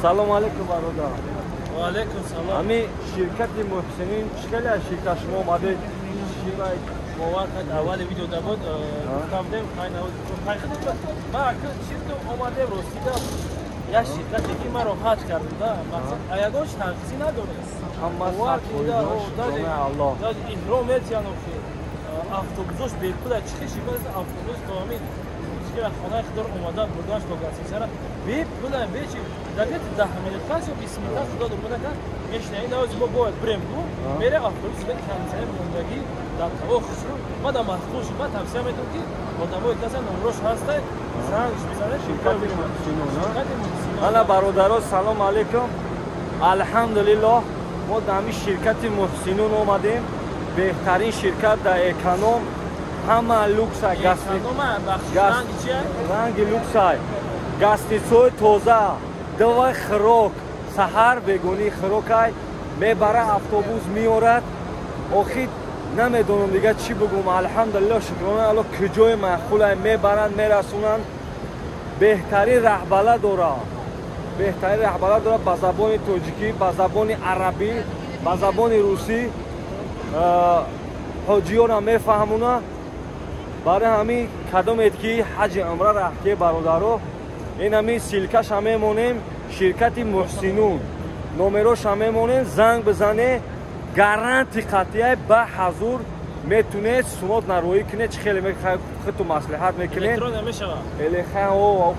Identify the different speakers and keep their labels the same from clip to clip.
Speaker 1: Салом алейкум, бародар.
Speaker 2: Ва алейкум салом.
Speaker 1: Ами ширкати Муҳсинин чӣ хеле аз ширкат шумо омадед?
Speaker 2: Бовар кунед, аввали видео да буд, гуфта будем, ма чиз омадем, ростида як ширкате ки маро ҳаҷ кардам, да, мақсад ягон чи танқисӣ надорем. Иҳром метиҳанд, охи автобусош бепула, чӣ хел ширкат автобус то ҳамин хонаи худор омада бурданаш то гастиницара бепула, бечи дар 10 минут ё 20 минут худо омада кард, мешинаи навози мо бояд бирем, ку мере автобус кондитсионер мондагӣ дар ҳаво хушрӯ. Ма дар маҳқул шуд, ман тавсия метавам, ки одамои каса номрош ҳастай, зангш бизанед.
Speaker 1: Ширкати Муҳсинон. Ана, бародаро, салом алейкум. Алҳамдулиллоҳ, мо дар ҳамин ширкати Муҳсинун омадем, беҳтарин ширкат дар эконом, ҳама люкса, ранги люксай, гостиницаҳои тоза, давай хӯрок, саҳар бегонӣ хӯрокай мебара, автобус меорад. Охир намедонам дига чӣ бигӯм. Алҳамдулиллоҳ, шукрона Алло, куҷои маъқулай мебаранд, мерасонанд. Беҳтарин раҳбала дорад, беҳтарин раҳбала дорад, ба забони тоҷикӣ, ба забони арабӣ, ба забони русӣ ҳоҷиёра мефаҳмона. Барои ҳамин кадомед ки ҳаҷи умра рафтие, бародаро, ин ҳамин ссылкаша мемонем, ширкати Муҳсинун, номероша мемонем, занг бизане, гарантия қатъияй, ба ҳазур метунед сумот нароӣ кунед. Чӣ хеле худту маслиҳат мекунед,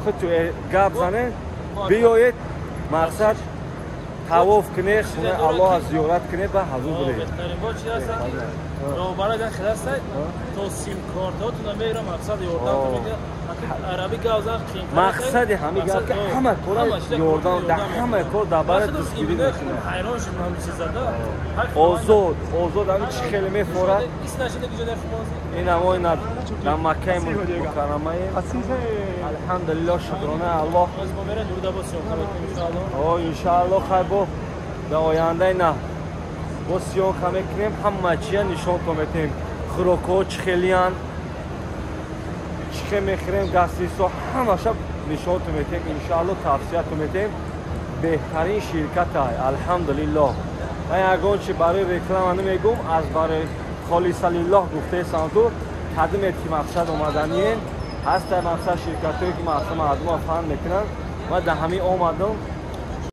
Speaker 1: худту гап занед, биёед, мақсад тавоф кунед, хонаи Аллоҳа зиёрат кунед, ба ҳазур буред.
Speaker 2: Роҳбара дан хеласта то симкортотуна мера, мақсад ёрдам араби гап зан.
Speaker 1: Мақсади ҳамин гап ки ҳама кора ёрдам, дар ҳама кор дар бара дастгирӣ мекунад.
Speaker 2: Ҳайрон шудам ҳамин чизада.
Speaker 1: Озод, озод, ҳамин чӣ хеле мефорад. Ин ҳамои дар Маккаи Мукаррамаем. Алҳамдулиллоҳ, шукрона Аллоҳ. Иншааллоҳ, хай, бо дар ояндаи на бо съёмка мекунем, ҳама чия нишонто метем, хӯрокҳо чӣ хелиянд, чӣ хел мехӯрем, гостиницаҳо, ҳамаша нишонто метем, иншаалло, тавсияту метем. Беҳтарин ширкатай, алҳамдулиллоҳ. Ман ягон чи барои реклама намегӯм, аз барои холиса лиллоҳ гуфтаесам. Ту кадимет ки мақсад омаданиен ҳастай, мақсад ширкатҳое ки мақсад мардума фаҳм мекунанд. Ман дар ҳамин омадам.